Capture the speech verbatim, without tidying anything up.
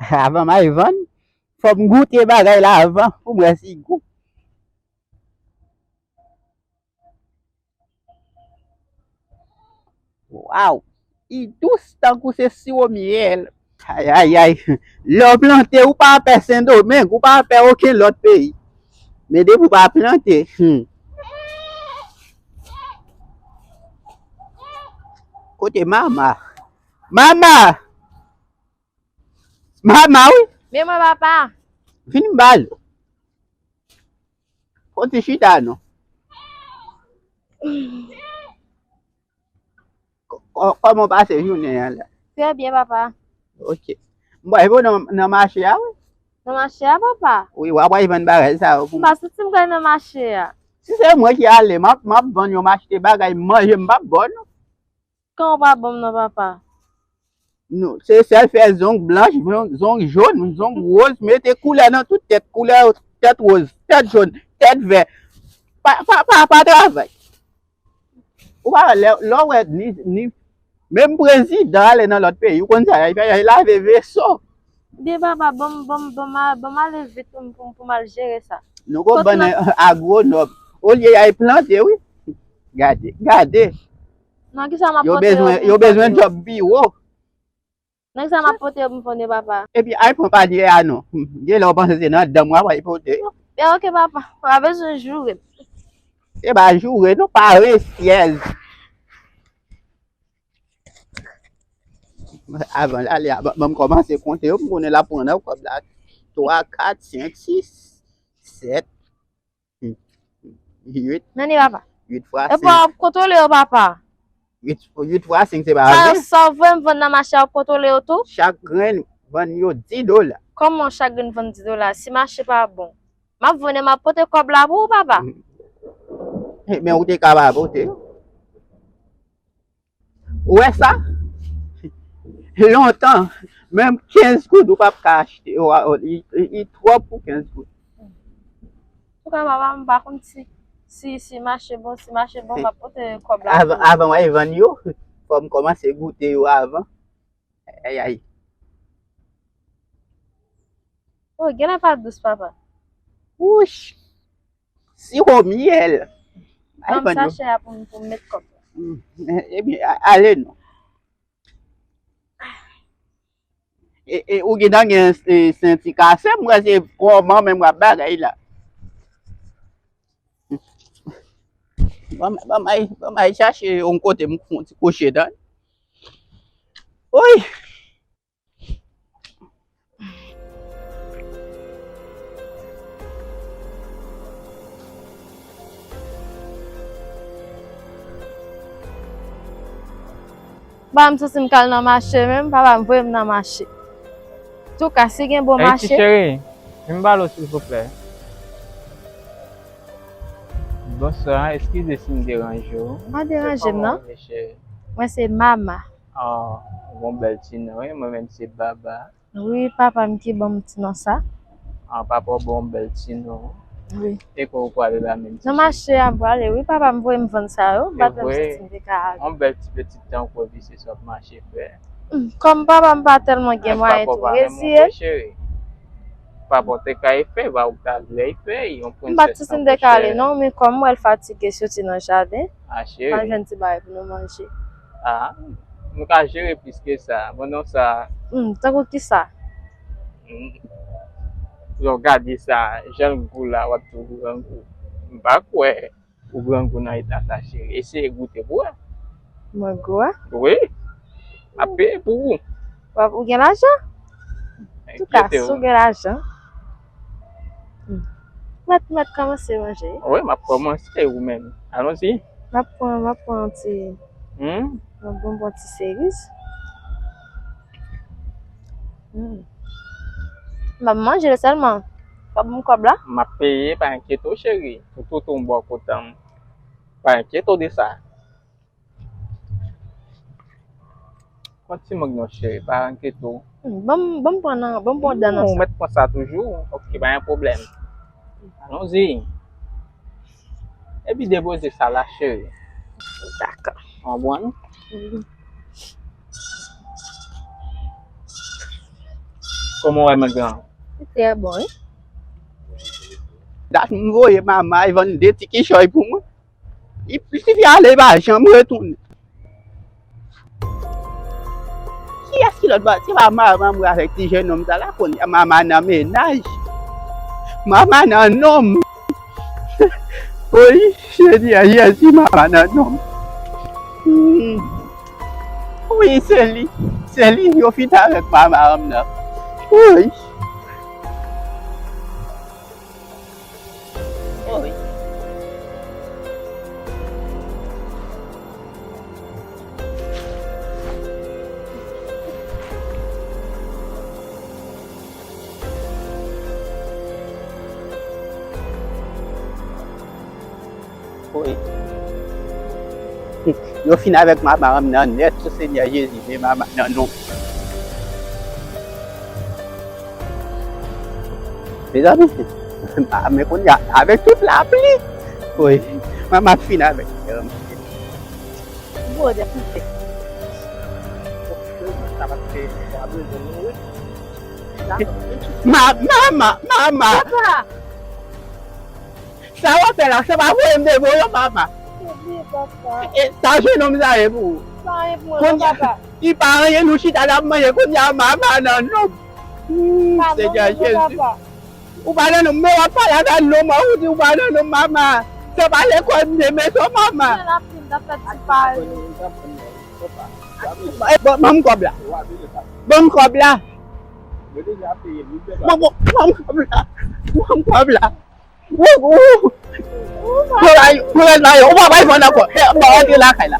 Avan m al vann, fò m goute bagay la avan pou m wè si l gou. Waw! Li dous tankou se siwo myèl. Ay, ay, ay. Lè w plante, ou pa pè Sendomeng, ou pa pè okenn lòt peyi. Men depi w pa plante, hmm. Kote mama? Mama! Mama, wi! Men mwen, papa. Vin m ba l. Fon ti chita non. Kò-, kò-, kòman w pase jounen an la? Trè byen, papa. Ok. M wè w nan, nan mache a, wi. Nan mache a, papa? Wi, w ap al vann bagay sa yo pou m. M pa santi m pral nan mache a. Si se mwen ki ale, m ap, m ap vann yo, m achte bagay, m manje, m p ap ba w non. Kan w pa ban m nan, papa? Non, se sèl fè zong blanch, zong, zong jòn, zong woz, mete koulè nan tout tèt, koulè tèt woz, tèt jòn, tèt vè. Pa, pa, pa, pa travay. Ou pa wè lè, lè w wè ni, ni, menm prezidan ale nan lòt peyi, ou konn sa y ap fè, y ap lave veso. Byen, papa, ban m, ban m, ban m a-, ban m ale vit pou m, pou m, pou m al jere sa. Nou konprann agwonòm. Olye y al plante, wi. Gade, gade. Nan ki sa m ap pote yo pou m vann yo? Yo bezwen, yo bezwen djòb biwo. Nan ki sa m ap pote yo pou m vann yo, papa? Epi al pran panye a non. Gen lè w panse se nan danm w ap al pote yo. Byen, ok, papa. Pa bezwen joure m. Se pa joure non, paresyèz. Avan l ale a, ban, ban m kòmanse konte yo, m konnen l ap pran nan kòb la. Twa, kat, senk, sis, sèt, uit. Men li, papa. Uit fwa senk. Epi w ap kontwole yo, papa. Uit, uit fwa senk, se pa ven? Sa yo, sa w voye m vann nan mache a, w ap kontwole yo tou? Chak grenn, vann yo di dola. Kòman chak grenn vann di dola? Si mache pa bon, m ap vann yo, m ap pote kòb la pou ou, papa. Men ou te ka pa pote yo. Ou wè sa? Lontan, menm kenz goud ou p ap ka achte. Ou a, ou, li, li, li twòp pou kenz goud. Antouka, papa, m pa konn si, si, si mache bon, si mache bon, m ap pote kòb la. Avan, avan w al vann yo, fò m kòmanse goute yo avan. Ay, ay. Oh, genlè pa dous, papa. Wouch! Siwo myèl. Ay, ban m sachè a pou m, pou m met kòb la. Mm, ebyen, a-, ale non. E, e, ou gentan gen, e, senti kase, m wè se kòman menm w ap bagay la. Ban m, ban m al, ban m al chache yon kote m fon ti kouche, tande. Woy! Papa m santi m k al nan mache menm, papa m voye m nan mache. Antouka, si gen bon mache. Ey, ti cheri, vin m pale w, silvouplè. Bonswa, eskize si m deranje w. Pa deranje m, non. Mwen se Mama. Ah, ou gon bèl ti non, wi. Mwen menm se Baba. Wi, papa m ki ban m ti non sa. Ah, papa w ba w bèl ti non. Wi. E kote ou prale la menm, ti cheri? Nan mache a m prale, wi, papa m voye m vann sa yo. M pa t menm santi m te ka ale. Yon bèl ti pitit tankou w, epi se sa w ap mache fè. Hmm, kòm papa m pa tèlman gen mwayen tou, reziye. Papa w pa renmen w vre, cheri. Papa w te ka fè, va ou ta vle fè, yon prensès tankou chè. M pa t santi m te ka ale non, men kòm m wè l fatige soti nan jaden, ah, cheri, m al jwenn ti bagay pou nou manje. Ah, nou ka jere plis ke sa. Bon, non, sa. Hmm, tankou kisa? Hmm. Lè w gade sa, jan l gou la, w ap di w grangou. M pa kwè ou grangou nan eta sa, cheri. Eseye goute pou wè. Mwen gou a? Wi. M ap peye pou ou. W ap, ou gen lajan? Antouka, si w gen lajan. Hmm. Mèt, mèt kòmanse manje. Wi, m ap kòmanse, ou menm. Alonzi. M ap pran, m ap pran yon ti, hmm? Yon bonbon ti seriz. Hmm. M ap manje l sèlman. W ap ban m kòb la? M ap peye, pa enkyete w, cheri. Toutou m bò kote m. Pa enkyete w de sa. Pran ti mang non, cheri, pa enkyete w. Hmm, ban m, ban m pran nan, ban m pran dan nan sa. Ou mèt pran sa toujou. Ok, pa gen pwoblèm. Alonzi. Epi depoze sa la, cheri. Dakò. Konprann? Wi. Kòman w wè mangga an? Li trè bon, wi. Dat m voye manman al vann de ti kichòy pou mwen. Li, li sifi ale, li pa janm retounen. Kiyès ki lòt bò? Se pa manman mwen avèk ti jennonm sa la, kounye a manman nan mennaj. Manman nan nonm. Wi, Senyè Jezi, manman nan nonm. Hmm. Wi, se li. Se li, yo fin avèk manman an nan. Wi. Wi. Wi. Yo fin avèk manman an nan nèt, o Senyè Jezi, men manman nan non. Mezanmi, men kounye a, avèk tout lapli, wi, manman fin avèk. Bondye, koute. Ma, manman, manman. Papa! Sa w ap fè la, sa pa voye m devan w, manman. Oubli, papa. E sa jennonm sa ye pou ou? Pa anyen pou mwen, non, papa. Li pa anyen, nou chita n ap manje, kounye a manman nan non. Hmm, Senyè Jezi. Ou pa nan non, men w ap pale avè non, mwen, ou di ou pa nan non, manman. Se pa lekòl m te mete w, manman. Mwen la fin, ta fè ti pale. Ban m kòb la. Ban m kòb la. Ban m kòb la. Ban m kòb la. Ban m kòb la. Ou, ou. Ou pa bay vann ankò. Bon, antre lakay la.